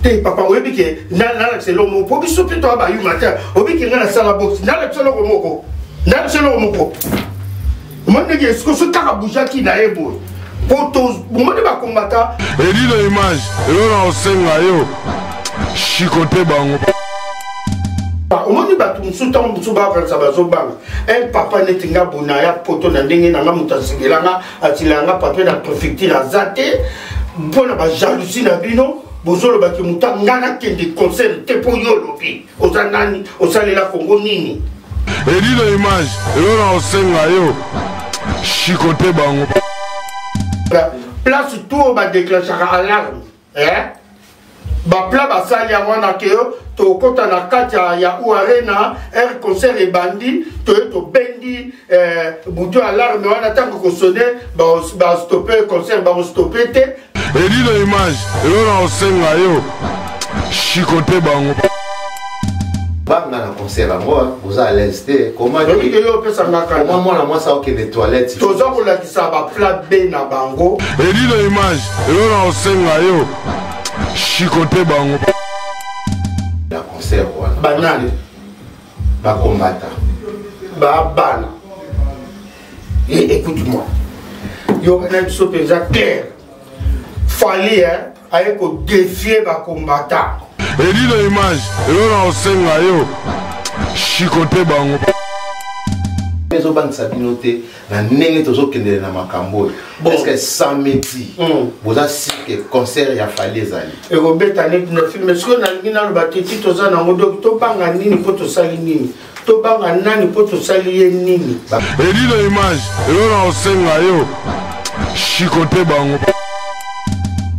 Te papa, oyebi ke nalakisa eloko moko mpo biso mpe toya bayuma te. Oyebi ke ngai nasala boxe, nalakisa eloko moko, nalakisa eloko moko. Omoni ndenge esiko soki kaka bujaki na ye boye mpo omoni bakombata. Elilo image eloko na kosenga yo chikote bango. Omoni bato mosusu, ntango mosusu bakanisa bazobanga un papa neti nga bona ya poto na ndenge na nga, moto asengela nga, atila nga papier na préfecture aza te. Mpo na bajalousie na bino, bozolobaki moto nga nakende concert te mpo yo olobi oza nani, osalela Kongo nini? Elilo image eloko na kosenga yo chikote bango. Place tout oyo badéclenchaka alarme, eh? Baplan basali yango wana ke tokɔta na kati ya U Arena, air concert ebandi, toye tobendi bouton alarme wana. Ntango kosone, bastoppe concert, bakostoppe te. Elilo image eloko na kosenga yo chikote bango. Banga na concert yango oza à l'aise te. Oyebi ke yo opesanga koma mwana mwasi akokende toilette. Toza kolakisa baplan B na bango. Elilo image eloko na kosenga yo chikote bango. Na concert wana. Banani? Bakombata. Babana. Écoute moi, yokana biso mpenza clair. Fally aye kodéfier bakombata. Elilo image eloko na kosenga yo chikote bango. Ezobangisa bino te na ndenge tozokendele na makambo oyo? Est ce que samedi boza sûr que concert ya Fally ezali? Ekobeta neti na film. Sikoyo nalingi naloba te ti toza nango. Donc tobanga nini mpo tosali nini? Tobanga nani mpo tosali ye nini? Elilo image eloko na kosenga yo chikote bango.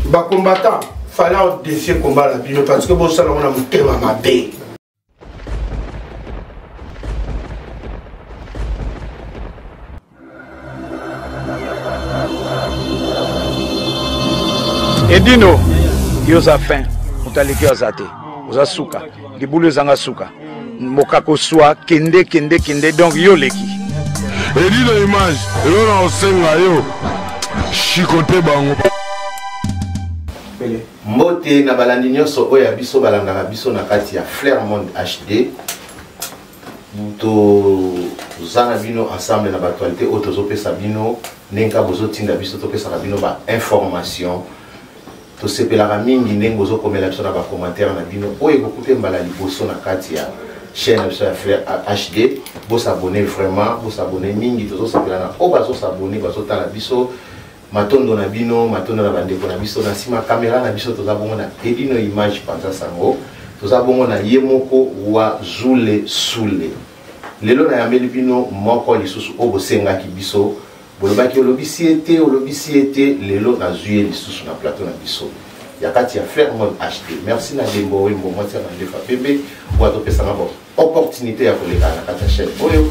Bacombattant, Fally odéfier combat na bino parce que bosala ngo na motema mabe. Edino, yo oza fin, moto aleki yo aza te. Oza suka, libulu ezanga suka, mokako swa kende kende kende, donc yo oleki. Elilo image eloko na kosenga yo chikote bango. Mbote na balandi nyonso oyo ya biso balandaka biso na kati ya Flair Monde HD. Toza na bino ensemble na baactualité oyo tozopesa bino ndenge kaka bozotinda biso, topesaka bino bainformation. Tosepelaka mingi ndenge bozokomela biso na bacommentaire na bino. Oyo ekokuta mbala liboso na kati ya chaîne na biso ya Flair HD, bosabonner vraiment, bosabonner mingi. Tozosepela na oyo bazosabonner, bazotala biso. Matondo na bino, matondo na bandeko na biso na nsima kamera na biso. Toza bongo na Edino Image Panza Sango, toza bongo na ye moko wa Zule Sule. Lelo nayambeli bino moko lisusu oyo bosengaki biso, bolobaki olobisi ye te, olobisi ye te. Lelo nazwi ye lisusu na plateau na biso ya kati ya Flair Monde HD. Merci na Dembo Wembo, mwasi ya mandefa pembe, oyo atopesanga bo opportunité ya koleka na kati ya chaîne oyo.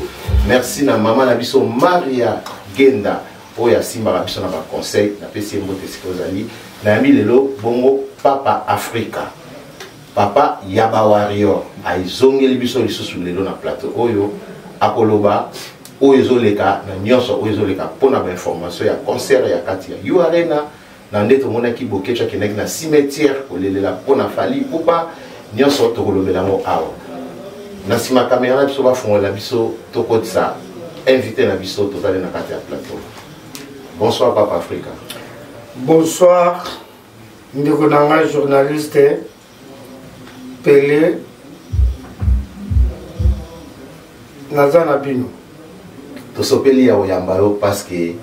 Merci na mama na biso Maria Genda, oyo asimbaka biso na baconseil. Napesi ye mbote esika ozali. Nayambi lelo bongo Papa Afrika, papa ya bawarrior, azongeli biso lisusu lelo na plateau oyo. Akoloba oyo ezoleka na nyonso oyo ezoleka mpona bainformation ya concert ya kati ya U Arena, na nde tomonaki Bokeco akendaki na cimetière kolelela mpona Fally Ipupa. Nyonso tokolobela yango awa na nsima kamera na biso. Bafongolela biso, tokotisa invité na biso. Tozali na kati ya plateau. Bonsoir, Papa Afrika. Bonsoir, ndeko na ngai journaliste Pele. Naza na bino. Tosopeli ya koyamba yo parce que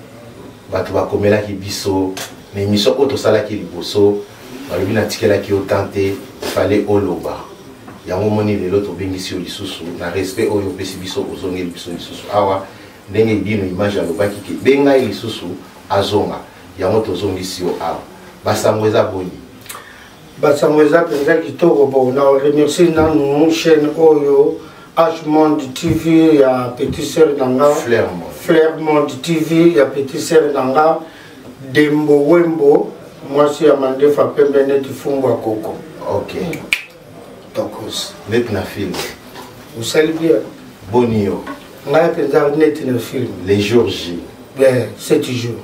bato bakomelaki biso na émission oyo tosalaki liboso, balobi natikelaki yo temps te, fallait oloba yango. Omoni, lelo tobengisi yo lisusu na respect oyo opesi biso, ozongeli biso lisusu awa ndenge Edino Image alobaki ke benga ye lisusu azonga. Yango tozongisi yo awa. Basango eza boni? Basango eza mpenza kitoko. Bon, na remercie nanu chaîne oyo H Monde TV ya petit sœur na nga. Flair Monde. Flair Monde TV ya petit sœur na nga Dembo Wembo, mwasi ya mandefa pembe neti fumbwa koko. Ok. Tokos. Neti na film. Osali bien. Boni yo? Ngai mpenza neti na film. Les jours J. Bien, 7 jours.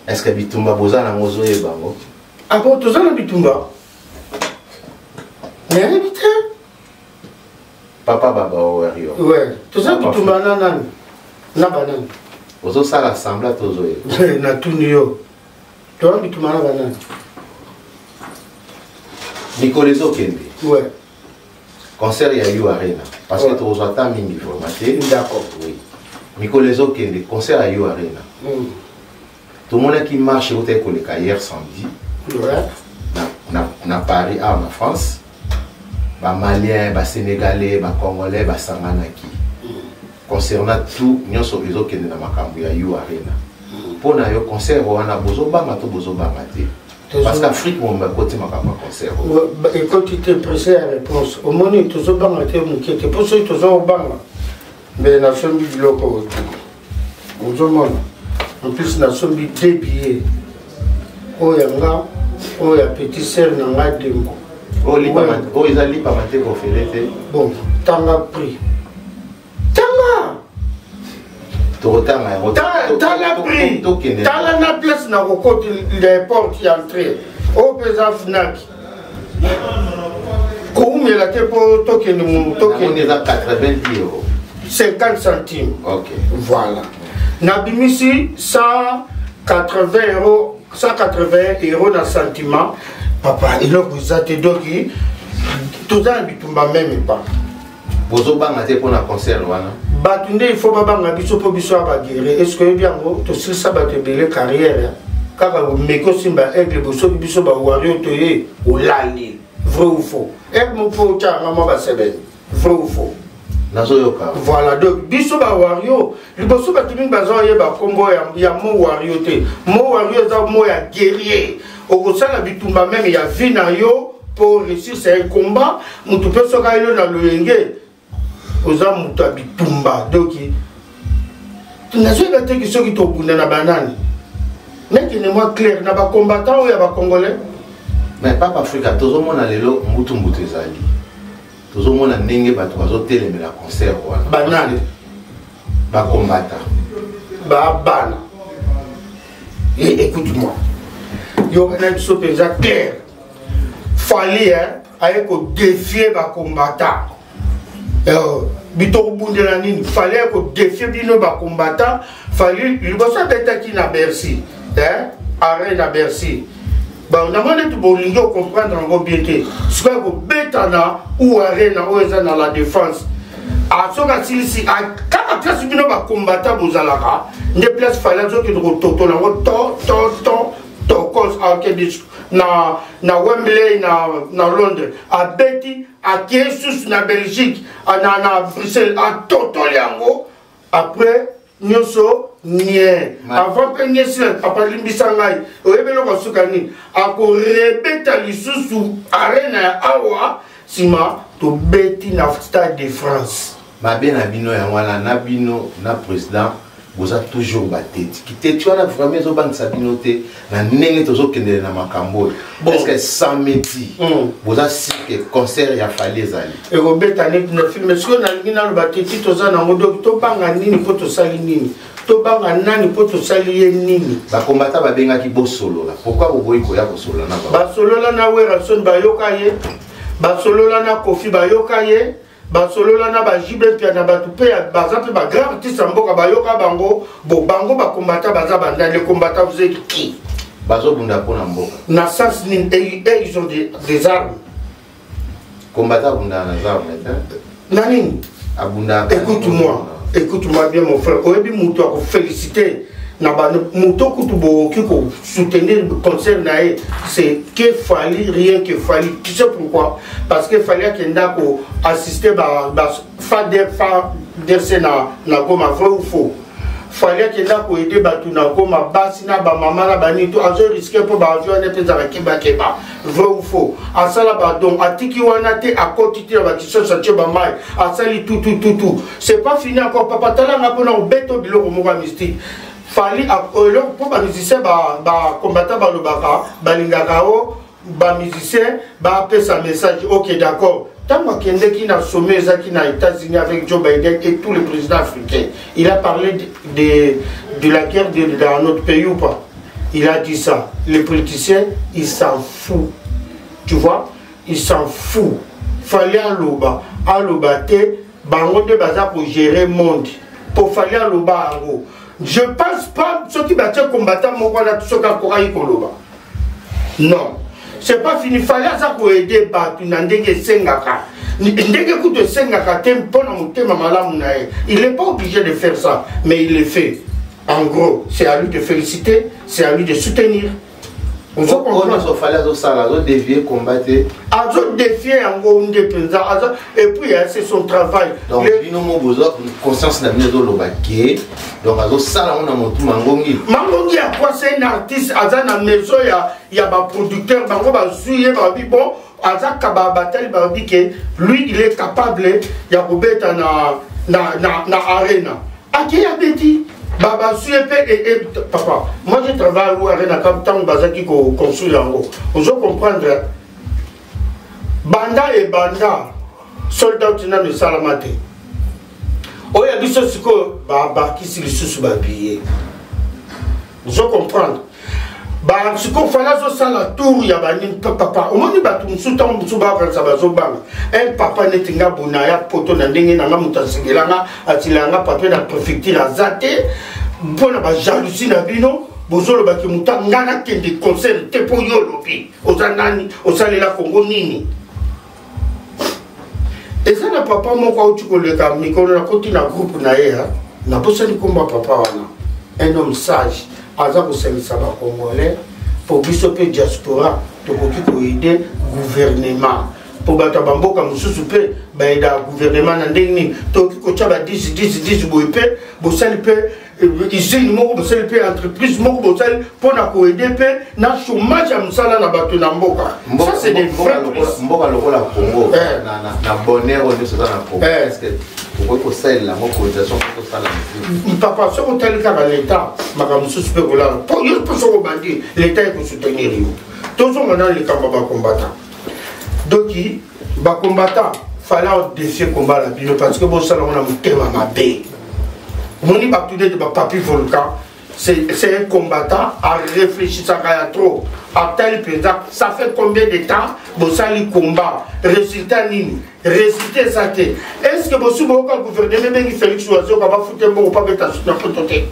Est ce que bitumba boza nango ozoyeba yango? Ah bon, toza na bitumba. Nayebi te. Papa baba warrior. Ouais, toza bitumba na nani? Na banani? Ozosala semblant tozoyeba. Natuni yo. Toza bitumba na banani? Mikolo ezokende. Ouais. Concert ya U Arena parce que tokozwa ata mingi vraiment te. D'accord. Oui. Mikolo ezokende concert ya U Arena. Tomonaki marche eutaki koleka hier samedi. Ouais. Na Paris awa na France. Ba Malien, Ba Sénégalais, Ba Congolais basanganaki concernant tout nyonso ezokende na makambo ya U Arena. Mpo na yo, concert wana bozobanga to bozobanga te? Parce que Afrique momba ekoti makambo ya concert. Ekoti te. Presse ya réponse. Omoni, tozobanga te moke te, mpo soki toza kobanga, mbele nasombi biloko ozomona. En plus nasombi deux billets, oyo ya nga, oyo ya petit sœur na nga Dembo. Oyo eza lipama te, kofele te. Bon, tanga prix, tanga. Tokotanga yango. Tala prix, tala na place na kokoti, porte ya entrée oyo mpe eza Fnac. Koumela te mpo tokende. Tokende, eza 90 €. 50 centimes. Ok. Voilà, nabimisi 180 €, 180 € na sentiment. Papa, eloko eza te. Doki toza na bitumba meme pas. Bozobanga te mpona concert wana? Bato nde il faut babanga biso, mpo biso ya baguerre. Est ce que oyebi yango? Tosilisa bato ebele carrière kaka meki osimba aigle. Bosoki biso bawarrior toye, olali. Vrai ou faux? Aigle moko fo otyanga mwa basebene. Vrai ou faux? Nazoyoka. Voilà, donc biso bawarrior liboso, bato mingi baza oyeba nkombo ya mo warrior te. Mo warrior eza mo ya guerrier. Okosala bitumba meme ya vie na yo mpo réussir. C'est un combat. Motu mpe soki ayo na loyenge, oza moto ya bitumba. Donc nazoyeba teki soki tobunda na banani. Nakende mwa clair na bacombattant oyo ya bacongolais. Mais Papa Afrika, tozomona lelo mbutu mbutu ezali, tozomona ndenge bato bazotelemela concert wana. Banani? Bakombata. Babana. Écoute-moi, yoka na biso mpenza clair. Fally aye kodéfier bacombattant. Bitokobundela nini? Fally aye kodéfier bino bacombattant. Fally liboso abetaki na Bercy, arrêt na Bercy. Bon, namoni ete bolingi ocomprendre yango bien te. Sikoyo kobeta na U Arena oyo eza na La Défense, soki asilisi kaka place bino bacombattant bozalaka, nde place Fally azokende kototola yango to to to tokos. Akende na Wembley na Londres, abeti. Akei susu na Belgique, na Bruxelles, atotoli yango. Après nyonso nie, avant mpe nyesila. Papa, limbisa ngai, oyebi eloko suka nini? Akorebeta lisusu Arena ya awa, nsima tobeti na Stade de France. Mabe na bino yango wana, na bino na président boza toujours bateti kiteti wana. Vraiment ezobangisa bino te na ndenge tozokendele na makambo oyo? Bon. Est ce que samedi boza sûr que concert ya Fally ezali? Ekobeta neti na film. Sikoyo nalingi naloba te ti toza nango. Donc tobanga nini mpo tosali nini? Tobanga nani mpo tosali ye nini? Bakombata babengaki bosolola. Pourquoi boboyi koya kosolola na bango? Basolola na Werrason, bayoka ye. Basolola na Kofi, bayoka ye. Basolola na baJB Mpia na bato mpe baza mpe bagrand artiste ya mboka, bayoka bango. Bo bango bakombata baza bandani? Les combattants, vous êtes qui? Bazobunda mpona mboka. Na sens nini? Et ils ont des armes? Kombata abundaka na arme te. Na nini? Abundaka. Écoute-moi, écoute-moi bien, mon frère. Oyebi moto akofélicité na moto kutu bokoki kosoutenir concert na ye, c'est que Fally, rien que Fally. Tu sais pourquoi? Parce que Fally akenda koassister FARDC na Goma. Vrai ou faux? Fally akenda koaider bato na Goma, basi na bamama na banini to azorisquer mpo baavion wana mpe ezala kebakeba. Vrai ou faux? Asala badon, atiki wana te, akoti te na bakisoso, atie bamai, asali tutututu. C'est pas fini encore, papa. Talanga mpona kobeta biloko moko ya mystique. Fally eloko mpo bamusicien bacombattant balobaka, balingaka o bamusicien bapesa message. Ok, d'accord. Ntango akendeki na sommet ezaki na États-Unis avec Joe Biden et tous les présidents africains, il a parlé de la guerre dans notre pays ou pas? Il a dit ça. Les politiciens, ils s'en foutent, tu vois. Il s'en fout. Fally aloba, aloba te, bango nde baza ko gérer monde. Po Fally aloba yango. Je pense pas soki batie combattant moko wana soki akokaki koloba. Non. C'est pas fini. Fally aza ko aider bato na ndenge esengaka. Ndenge kutu esengaka te mpo na motema malamu na ye. Il est pas obligé de faire ça, mais il le fait. En gros, c'est à lui de féliciter, c'est à lui de soutenir. Ozo comprendre nyonso Fally azosala azodéfier combat te. Azodéfier yango nde mpenza aza et puis hein, c'est son travail. Donc bino mo bozwa conscience na bino ezoloba ke donc azosala yango na motu mangongi. Mangongi ya quoi? C'est un artiste aza na maison ya ya baproducteur bango bazwi ye babi bon aza kaba batali babi ke lui il est capable ya kobeta na na na, na arena akei abeti babazwi ye mpe e, e, papa moi je travaille où arena kam ntango bazalaki koconstruire yango ozo comprendre banda ebanda sold out nano esalama te oyo ya biso sikoyo babakisi lisusu babiye ozo comprendre sikoyo fala azosala tour ya banini papa omoni bato mosusu ntango mosusu bakanisa bazobanga un papa neti nga bona ya poto na ndenge na nga moto asengela nga atila nga papier na préfecture aza te mpo na bajalousie na bino bozolobaki moto nga nakende concert te mpo yo olobi oza nani osalela kongo nini eza na papa moko auti koleka mikolo nakoti na groupe na ye nabosani nkombo ya papa wana un homme sage aza kosangisa bacongolais mpo biso mpe diaspora tokoki koaide gouvernement mpo bato ya bamboka mosusu mpe baedaka gouvernement na ndenge nini tokoki kotya ba 10 10 10 boye mpe bosali mpe usine moko bosali mpe entreprise moko bosali mpo na koede mpe na chômage ya mosala na bato na mboka. Mboka lokola Congo eh. na bonheur oyo nyonso eza na Congo eh. Est-ce okoki kosalela yango cotisation mpo tosala? Papa, soki otali kaka leta makambo mosusu mpe kolala mpo yo mpo soki obandi leta ekosoutenir yo. Tozonga na likambo ya bacombattant. Doki bacombattant, fala odefie combat na bino parce que bosala ngo na motema mabe. Omoni bato neti bapapi Volcan, c'est un combattant aréfléchissaka ya trop, atali mpenza ça fait combien de temps bosali combat, résultat nini? Résultat eza te. Est ce que bosi boyoka gouvernement ebengi Félix Wazoka bafute mbongo mpo abeta na poto te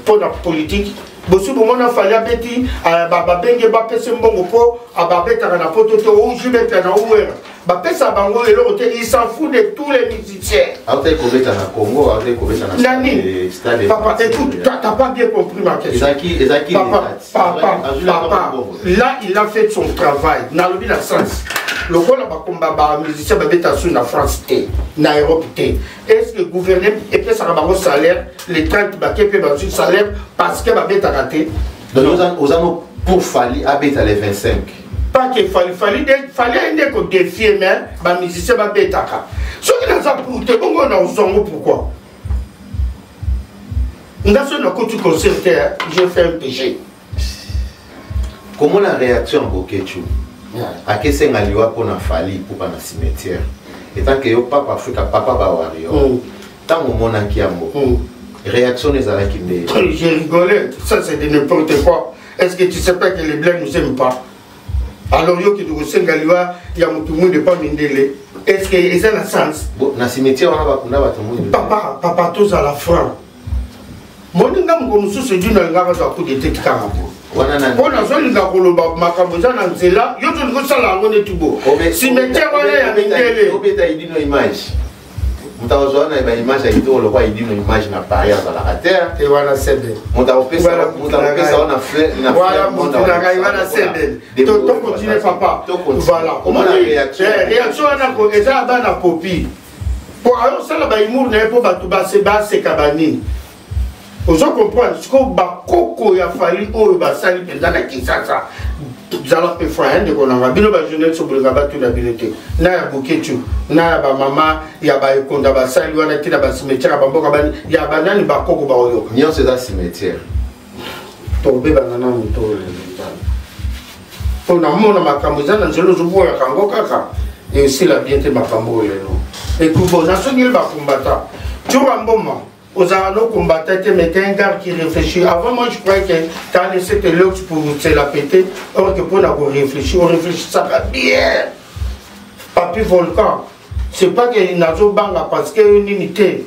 mpo na politique? Bosi bomona Fally abeti babenge bapesa mbongo mpo babetaka na poto te? Ou JB Mpiana ou Wera bapesa bango eloko te. Il s'en fout de tous les musiciens. Autaki kobeta na Congo, autaki kobeta na nani? Papa, écoute, t'as pas bien compris ma question. Ezaki. Papa, papa, papa, là il a fait son travail. Nalobi na sens lokola bakomba bamusicien babeta su na France te, na Europe te, est ce que gouvernement epesaka bango salaire le 30? Bake mpe bazwi salaire parce que babetaka te. Donc oza no pour Fally abeta le 25? Pas que Fally, Fally nde Fally aye nde kodéfier, mais bamusicien babetaka. Soki naza pour te bongo na ozwango pourquoi? Nga soki nakoti concert te, j'ai fait un péché. Komona réaction ya Bokechu akesenga liwa mpona Fally Ipupa na cimetière etant que yo papa Afrika, papa bawario, ntango omonaki yango, réaction ezalaki nde? J'ai rigolé. Ça, c'est de n'importe quoi. Est-ce que tu sais pas que les blancs nous aiment pas? Alors yo kende kosenga liwa ya motu mwindu epa mindele, est ce que eza na sens? Na cimetière wana bakunda bato mwindu. Papa, papa, tozala franc. Moninga moko mosusu edino alingaka azwa coup de tete kaka bo mpo nazolinga koloba makambo eza na nzela. Yo tolingi osala yango neti bo cimetière wana ya mindele. Obeta Idino Image, moto akozwa wana baimage ya kitoko lokwa Idino Image na Paris azalaka te. Te wana sebe. Moto akopesa wana. Wana motu na ngai wana sebe. Tocontinue, papa. Voilà, omoni réaction wana eza ya bana popi mpo ayosala bahumour na ye mpo bato baseka banini. Ozo comprendre? Sikoyo bakoko ya Fally oyo basali mpenza na Kinshasa, zala mpe frère ndeko nanga. Bino bajournaliste obolinga batuna bino te na ya Boketu na ya bamama ya baekonda basali wana te na bacimetière ya bamboka bani ya banani bakoko baoyoka. Nyonso eza cimetière. Tobebana nanu to mpo namona makambo eza na nzela ozoboyaka yango kaka esila bien te makambo oyo lelo ekubo nasongeli bakombata tioka mboma ozala no combattant te, mais t'es un gars qui réfléchit. Avant, moi, je croyais que t'as laissé tes looks pour te la péter, or que pour na réfléchir, on réfléchit ça va bien. Papi Volcan, c'est pas que nazobanga parce que yo nini te,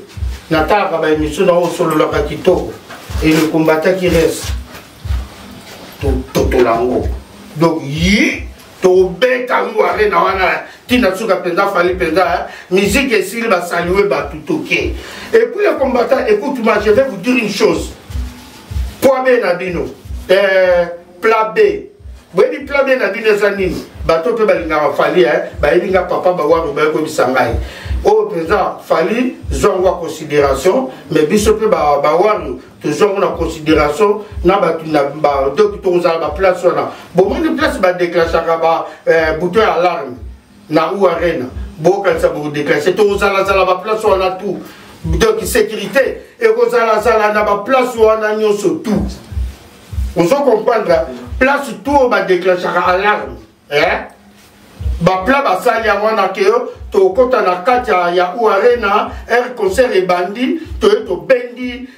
natalaka ba émission na osololaka kitoko et le combattant qui reste totola yango. Donc yi tobeta yango arena wana ntina suka mpenza Fally mpenza musique esili basalue bato toke. Et puis le combattant, écoute moi je vais vous dire une chose, point B na bino, plat B, boyebi plat B na bino eza nini? Bato mpe balingaka Fally, bayebi nga papa bawaro bayekoyebisa ngai oyo mpenza Fally zwa yango ya considération, mais biso mpe bawaro tozwa yango na considération na bato na donc tokozala baplace wana. Bomoni place badéclenchaka ba bouton ya alarme na U Arena, bokanisa bokodéclenche, tokozalazala baplace wana tout. Donc sécurité ekozalazala na baplace wana nyonso tout, ozo comprendre? Place tout oyo badéclenchaka alarme, baplan basali yango wana ke tokɔta na kati ya U Arena, air concert ebandi, toye tobendi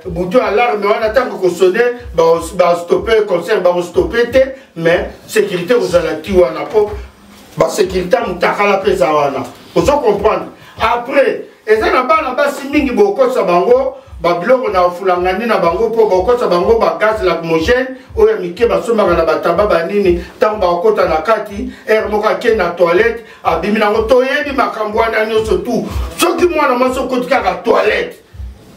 bouton alarme wana, ntango kosone bastoppe concert, bakostoppe te, mais sécurité kozala ti wana mpo basécurité ya motakala mpe eza wana, ozo comprendre? Après eza na bana basi mingi bokosa bango babiloko na fulangani na bango mpo bakosa bango bagaz lacrymogène oyo ya mike basombaka na bataba banini. Ntango bakokota na kati, aire moko ake na toilette, abimi nango. Toyebi makambo wana nyonso tu. Soki mwana mwasi okoti kaka toilette,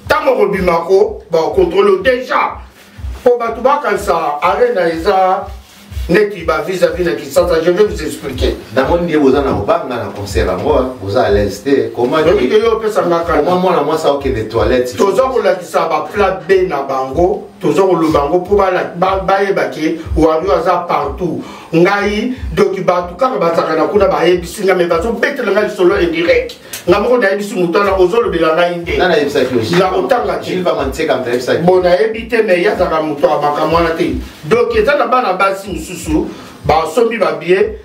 ntango okobimako bakocontrôle déjà, mpo bato bakanisa arena eza neti ba vis-à-vis na Kinshasa. Je vais vous expliquer. Namoni nde boza na kobanga na concert yango, boza à l'aise te. Comment yo opesanga? Comment mwana mwasi akokende toilette? Toza kolakisa baplan B na bango, toza koloba yango mpo bayeba ke Wario aza partout. Ngai donc bato kaka bazalaka na kuna bayebisi nga, mais bazobetela ngai lisolo indirect. Nga moko nayebisi moto wana ozolobela ngai nde na kotanga te. Bon, nayebi te, mais ye azalaka moto ya makambo wana te. Donc eza na bana basi mosusu basombi babillet,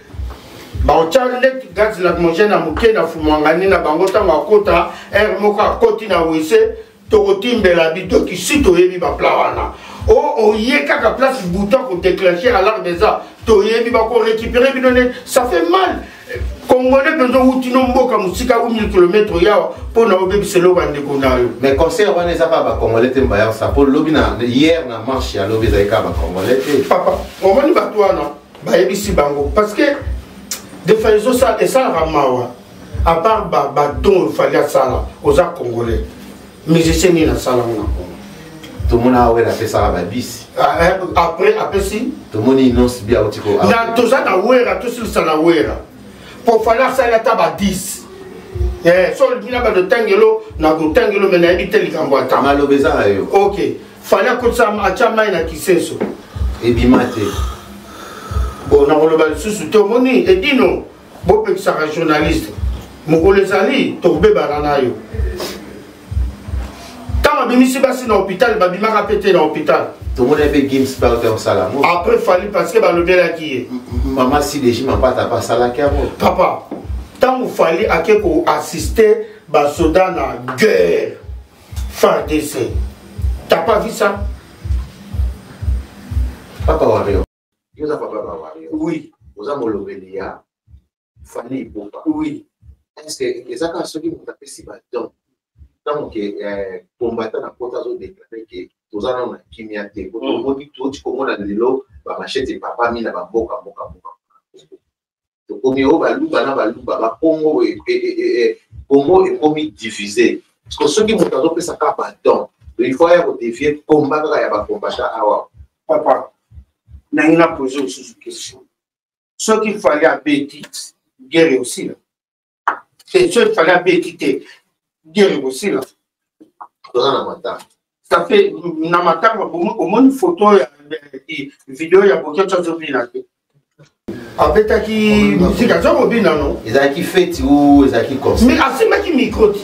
baotya neti gaz lacrymogène ya moke na fumwangani na bango. Ntango akota aire moko, akoti na wese, tokotimbela bitoki. Si toyebi baplan wana, oye kaka place bouton kodéclencher alarme eza, toyebi bakorécupérer bino. Nde ça fait mal, Congolais mpenza outi no mboka mosika, 8000 km yawa mpo na obebisa eloko ya ndeko na yo. Mais concert wana eza kaka bacongolais te, mbayansa mpo lobi na hier na marche ya lobi ezali kaka bacongolais te. Papa, omoni bato wana bayebisi bango parce que des fois esalaka mawa. À part badon Fally asala, oza Congolais musicien nini asala ngo na Congo? Tomona awe apesaka babisi. Après apesi. Tomoni Innoss'B auti ko Na toza na Wera, tosilisa na Wera po Fally asali ata ba 10. So olingi na bando tangelo na kotangelo, me nayebi te likambo ata. Maloba eza na yo. Ok, Fally akotisa, atya mai na kisenso. Ebima te. Bon, nakoloba lisusu te. Omoni edino bopekisaka journaliste, mokolo ezali tokobebana na yo. Ntango abimisi basi na hôpital, babimaka mpe te na hôpital. Tomoni mpe Gims mpe auta kosala yango. Après Fally, parce que balobelaki ye. Mama Sideji Mapata mpe asalaki yango. Papa, ntango Fally ake koassiste basoda na guerre FARDC, t'as pas vu ça? Papa Wario, yo oza papa ba Wario? Oui. Oza molobeli ya Fally Ipupa? Oui. Est-ce eza kaka soki moto apesi badon, ntango ke combattant na poto azodéclarer ke toza nano na kimia te, po tomoni touti komona lelo bamachete epapami na bamboka mboka mboka, tokomi oyo baluba na baluba, bakongo, Congo ekomi divisé, parce que soki moto azopesa kaka badon, il faut aya kodévier combat kaka ya bacombattant awa? Papa, nangi na pose lisusu question: soki Fally abeti, guerre osila te? Soki Fally abeti te, guerre ekosila? Toza na matanga. Ça fait na matanga, omoni photo ya video ya Boketo azobina te, abetaki musique, aza kobina no. Ezalaki feti ou ezalaki concert? Mais asimbaki micro te.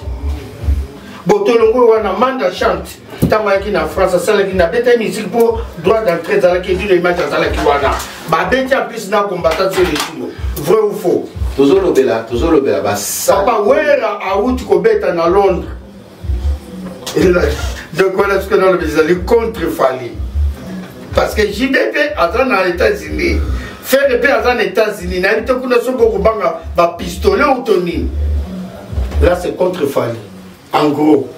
Botolongo wana Manda Chante, ntango ayaki na France, asalaki nabetaki musique mpo droit d'entrée ezalaki edino image azalaki wana, babeti en plus na combattant sur letuno. Vrai ou faux? Tozolobela basala. Papa, Wera awuti kobeta na Londres, donc wana soki naloba ezali contre Fally, parce que JB mpe aza na États-Unis. Ferre mpe aza na États-Unis, nayebi te kuna soki okobanga bapistolet ou to nini. Là c'est contre Fally en gros,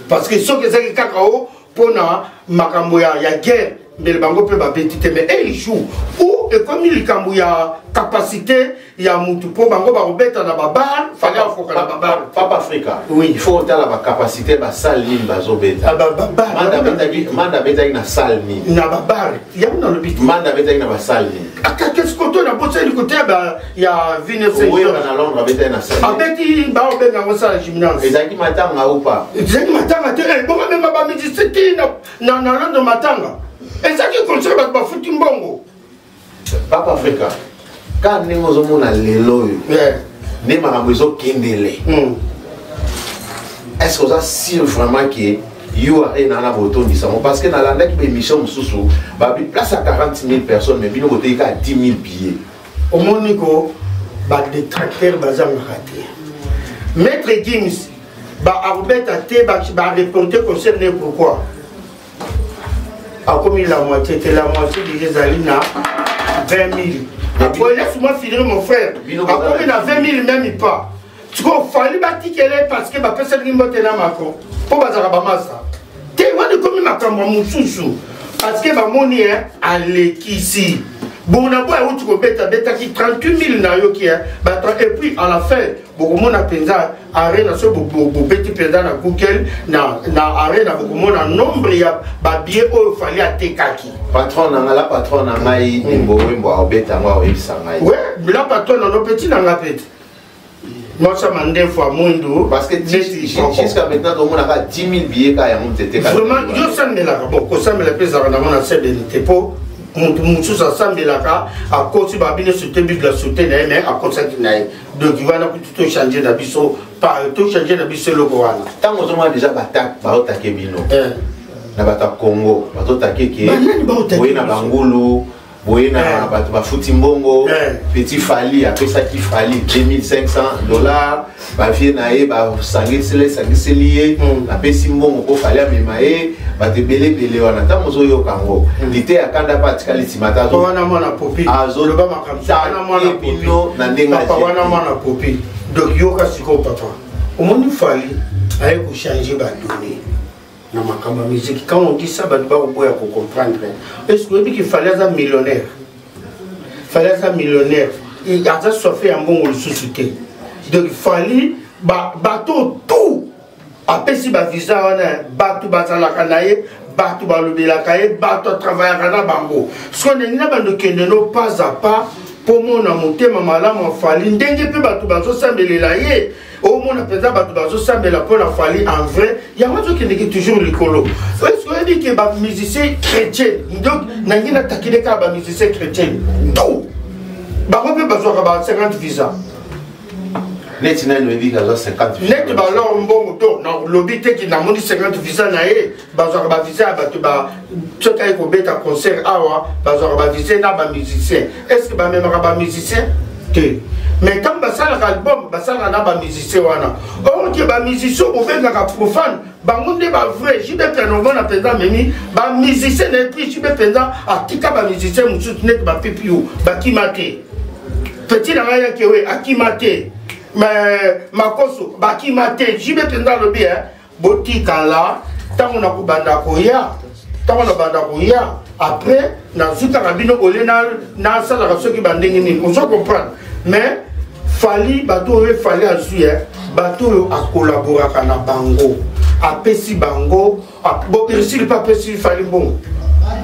parce que soki ezalaki kaka o mpona makambo ya guerre, mbele bango mpe babeti te. Mais un jour ou ekomi likambo ya capacité ya mutu, mpo bango bakobeta na babar, Fally akoka na babar. Papa Africa. Oui. Il faut otala bacapacité, basalle nini bazobeta. Ah, babar. Manda abetaki na salle nini? Na babar, yango nalobi te. Manda abetaki na basalle nini? Akakesi koto na bosali kote ya Oyeba na Londres abetaki na salle? Abeti, baobenga yango sala gymnase. Ezalaki matanga ou pas? Ezalaki matanga te. Bongo mema bamusicien ti na Londres, matanga ezalaki concert, bato bafuti mbongo. Papa Africa, ka ndenge ozomona lelo oyo nde makambo ezokendele, est ce que oza sûr vraiment ke yo arena na botondisa yango? Parce que nalandaki baémission mosusu, babi place ya 40 000 personnes, mais bino boteki kaka 10 000 billets. Omoni ko badétracteur bazangaka te. Maître Gims akobeta te, bareporte concert ne. Pourquoi? Akomi la moitié te, la moitié déjà ezali na 20 000. Après, laisse-moi finir, mon frère. Akomi na 20 000, même pas. Sikoyo Fally batikele parce que bapesaki mbote na Macron, mpo bazalaka bamasa te. Wana ekomi makambo ya mosusu, parce que bamoni alekisi bona boy awuti kobeta, abetaki 38 000, nayoki et puis à la fin bokomona mpenza arena. So bobeti mpenza na Google na arena, bokomona nombre ya babillet oyo Fally atekaki. Patron na ngai, la patron na ngai, Embo Wembo aobeta yango, aoyebisa ngai. We la patron nano peti na nga peti mwasa mandefu ya mwindu. Parce que jusqu'à maintenant tomonaka 10 000 billets kaka, yango tete. Vraiment, yo osambelaka. Bon, kosambela mpe ezalaka nango na sebeli te, mpo motu mosusu asambelaka, akosi babi nyonso te, Bible asote na ye, mais akosaki na ye. Donc wana kutu tochange na biso, tochange na biso eloko wana. Ntango ozomona déjà baotake bino na bato ya Congo, bazotake ke boye na bangulu boye na bato bafuti mbongo. Petit Fally apesaki Fally 2500 $, bavie na ye basangiseli sangiseli ye, apesi mbongo mpo Fally amema ye. Bato ebele ebele wana, ntango ozoyoka yango, lite ya kanda mpe atikali nsima te. Wana mwana popi, loba makambo wana mwana bino na ndenge. Papa, wana mwana popi. Donc yoka sikoyo, papa, omoni Fally aye kochange badonnées na makambo ya musique. Quand on dit ça, bato bakoboya kocomprendre. Est ce que oyebi ki Fally aza millionnaire? Fally aza millionnaire, aza sofe ya mbongo lisusu te. Donc Fally, bato tout apesi bavisa wana, bato bazalaka na ye, bato balobelaka ye, bato atravaillaka na bango. Soki ndenge na bando kende no pas à pas, mpo mona motema malamu a Fally, ndenge mpe bato bazosambelela ye, omona mpenza bato bazosambela mpo na Fally en vrai, yango azokendeki toujours likolo. Est-ce oyebi ke bamusicien chrétien, donc nangi natakile kaka bamusicien chrétien tout, bango mpe bazwaka ba 50 visa? Neti nani oyebi kazwa 50? Neti balor mbongo to nalobi teki, namoni 50 visa na ye. Bazwaka bavisa ya bato, soki aye kobeta concert awa, bazwaka bavisa na bamusicien. Est ce que bamemaka bamusicien te? Mais ntango basalaka album, basalaka na bamusicien wana. Or ke bamusicien bobengaka profane, bango nde bavrai. JB mpe omona mpenza amemi bamusicien na ye, puis JB mpenza atika bamusicien mosusu neti bapipiu bakima te. Petit na ngai yakewe akima te, mais makoso bakima te. JB mpenza alobi botikala ntango nakobanda koya, ntango nabanda koya, après nazwi kaka bino olie nasalaka soki bandenge nini, ozo comprendre. Mais Fally, bato oyo Fally azwi, bato oyo akolaboraka na bango, apesi bango. Bo Ursile mpe apesi Fally mbongo,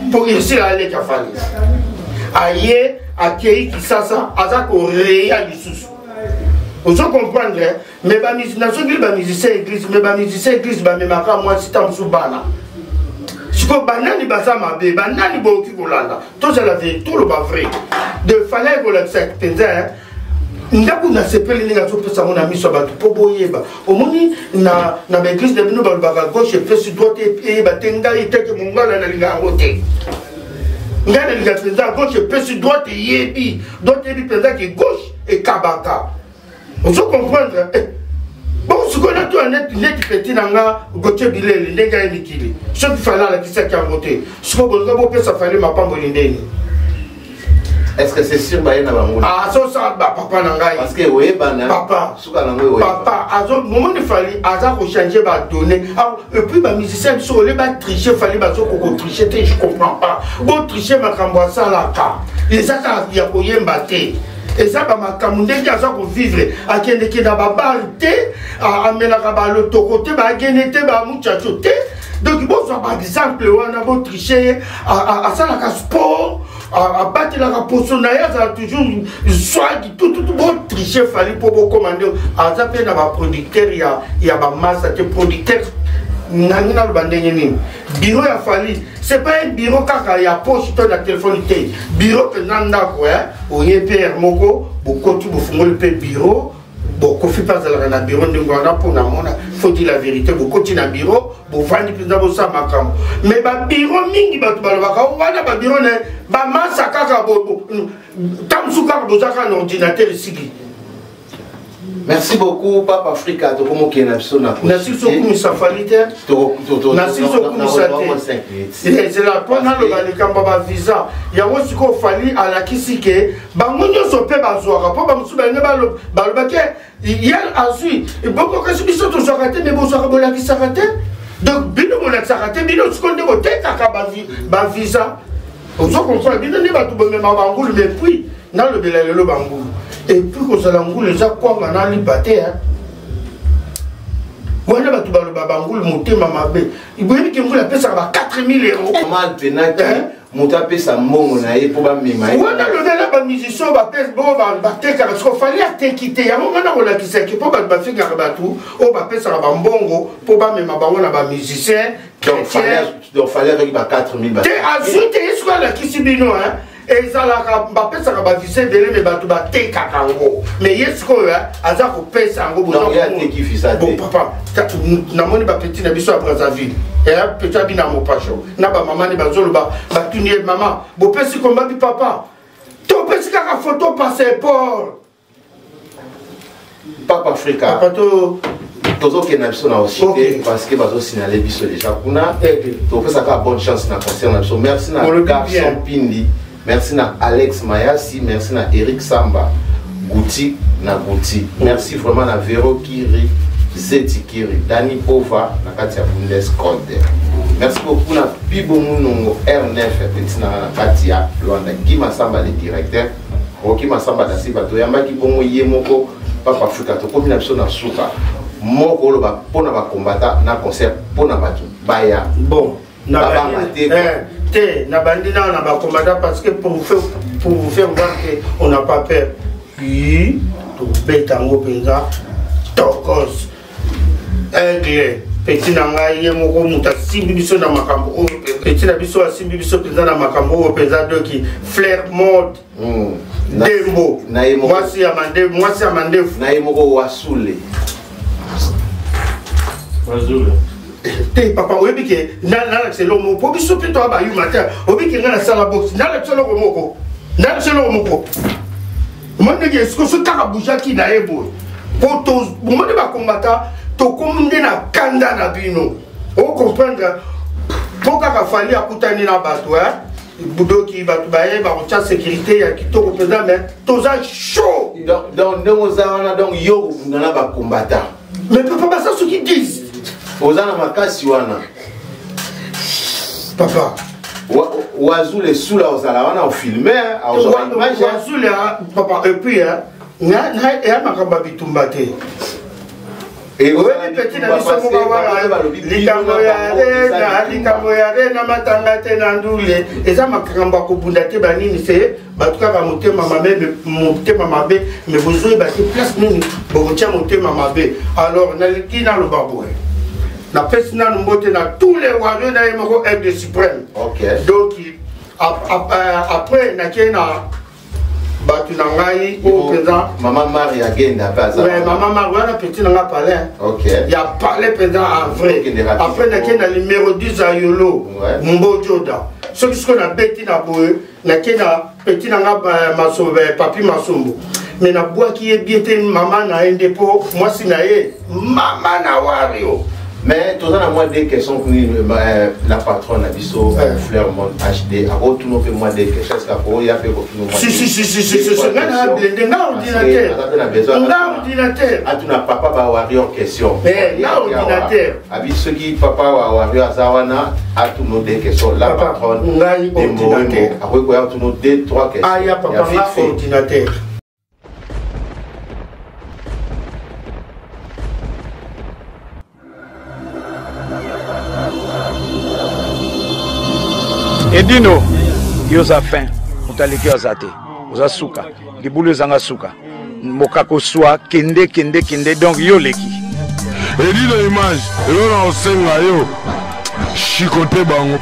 mpo Ursile aleka Fally, aye akei Kisasa, aza koreya lisusu, ozo comprendre. Mais nazongeli bamusicien église, mais bamusicien église bamemaka mwasi, ta mosusu bana. Sikoyo banani baza mabe? Banani boyoki kolanda? Tozala ve, toloba vrai de Fally ekolakisa mpenza ndako. Nasepeli ndenge azopesa yango na miso ya bato mpo boyeba. Omoni na baeglise na bino balobaka gauche epesi droite eyeba te. Ngai teke mongala, nalinga yango te. Ngai nalinga mpenza gauche epesi droite eyebi, droite eyebi mpenza ke gauche ekabaka, ozo comprendre. Bon, sikoyo natoya neti petit na nga Gautier Bilele, ndenge aye mikili, soki Fally alakisaki yango te, sikoyo bolinga bopesa Fally mapamboli ndeni? Est-ce que c'est sûr baye na bango? Azosala bapapa na ngai. Parce que oyebana. Papa. Suka nango oyeba. Papa, azo momoni Fally aza ko changer ba données. Ah, et puis ba musiciens biso ole ba tricher Fally bazo ko ko tricher te, je comprends pas. Bo tricher makambo asalaka. Eza kaka ya koyemba te. Eza ba makambo ndenge aza ko vivre, akendeke na ba bar te, amelaka ba lotoko te, ba agene te, ba muchacho te. Donc bozwa ba exemple wana bo tricher ye, asalaka sport, abatelaka poso na ye, azala toujours swag tututu. Botriche Fally mpo bokóma nde aza mpe na baproducteur ya bamasa te. Producteur nangi naloba ndenge nini, bureau ya Fally c'est pas un bureau kaka ya poche to na telefone te, bureau mpenza ndako oye mpe moko bokoti bofungoli mpe bureau. Bokofi mpe azalaka na bureau ndenge wana mpo namona, faut dire la vérité, bokoti na bureau, bovandi mpenza, bosala makambo. Mais babureau mingi bato balobaka wana babureau na bamasa kaka ntango mosusu kaka boza kaka na ordinateur esiki. Merci beaucoup, Papa Afrika. Tokomokende na biso na Nasisi okumisa Fally te, nasisi okumisa te, ezela mpo naloba likambo ya bavisa yango. Sikoyo Fally alakisi ke bango nyonso mpe bazwaka, mpo bamosusu balingi balobaki ye azwi bongo, kasi biso tozwaka te. Me bozwaka, bolakisaka te. Donc bino bolakisaka te, bino sikoyo nde botekaka bavisa. Ozo comprendre, bino nde bato bomema bangulu. Mais puis nalobela lelo bangulu, et puis kozala ngulu eza kwanga na lipa te. Wana bato baloba bangulu motema mabe, boyebi ke ngulu apesaka ba 4000 euros. Mal penaki moto apesa mbongo na ye mpo bamema ye. Wana lobela bamusicien batekaka. Siko Fally ateki te, yango wana kolakisaki mpo bato bafingaka bato oyo bapesaka bambongo mpo bamema bango na bamusicien. Donc Fally azwaki ba 4000? Te, azwi te. Ye siko alakisi bino ezalaka bapesaka bavisa ebele, me bato batekaka yango. Me ye sikoyo aza kopesa yango. Bon papa, namoni bapeti na biso ya Brazzaville, petit abina mopasho na bamama nde bazoloba. Batuni ye: "Mama, bopesi komba bi?" "Papa, topesi kaka photo passeport." Papa Afrika, papa to tozokende na biso na osite parce que bazosignale biso déjà kuna. Topesaka bonne chance na concert na biso. Merci na Garçon Pindi, merci na Alex Mayasi, merci na Eric Samba Gouti na Gouti, merci vraiment na Vero Kiri, Zeti Kiri, Dani Pova na kati ya Bundes Code. Merci beaucoup na Pibo Munongo R9, petit nanga na kati ya Luanda, Guy Masamba le directeur, Roki Masamba da Silva. Toyambaki bongo ye moko Papa Afrika. Tokomi na biso na suka. Moko oloba mpona bakombata na concert, mpona bato baya. Bon, babanga te. Te, na bandi nao na bakombata parce que pour vous faire voir que on n'a pas peur. Yi tobeta yango mpenza tokos. Aigle, petit na ngai, ye moko moto asimbi biso na makambo oyo. Petit na biso asimbi biso mpenza na makambo oyo mpenza. Doki Flair Mode, Dembo, mwasi ya mandefu, mwasi ya mandefu. Na ye moko Wasule. Te papa, oyebi ke nalakisa eloko moko po biso mpe toya bayuma te. Oyebi ke ngai nasala boxe, nalakisa eloko moko, nalakisa eloko moko. Omoni ndenge esiko soki kaka bujaki na ye boye, po omoni bakombata tokomi nde na kanda na bino. Ocomprendre, mpo kaka Fally akutani na bato budoki, bato baye bakotya sécurité ya kitoko mpenza, mais toza chaud. Donc ndenge oza wana, donc yo kobunda na bakombata? Mais papa, baza soki 10. Oza na makasi wana? Papa. Wazule Sula ozala wana ofilme? Wazule papa, et puis eya makambo ya bitumba te. Oyebi petit na biso moko wana, likambo ya rena, likambo ya rena matanga te na ndule, eza makambo ya kobunda te. Banini se bato kaka motema mabe, motema mabe, me bozoyeba te place nini bokotia motema mabe. Alors nalingi naloba boye, napesi nanu mbote na tous les warriors na ye moko Aigle Suprême. Donc après nakei na bato na ngai oyo mpenza. Mama Mari agenda mpe aza. Mama Mari wana petit na nga palais ya palais mpenza en vrai. Après nakei na numéro 10 ya Yolo Mbojoda. Soki sikoyo nabeti na boye, nakei na petit na nga Papi Masombo, me nabwaki ye bie te. Mama na ye nde, mpo mwasi na ye mama na wario. Mais toza na mwa deux questions la patronne na biso Fleur Monde HD akotuna mpe mwa deux questions. Est-ce que akoya mpe kotuna? Si, si, si, si, si, si, nga na blende, nga ordinateur, nga ordinateur. Atuna papa ba warrior question. Nga ordinateur. Abi soki papa wa warrior aza wana, atuna deux questions la patronne. Ngai ordinateur. Akoki koya kotuna deux trois questions. Aya papa, nga ordinateur. Edino, yo oza fin, moto aleki yo aza te, oza suka, libulu ezanga suka, mokako swa, kende kende kende, donc yo oleki. Edino image, eloko na kosenga yo, chicote bango.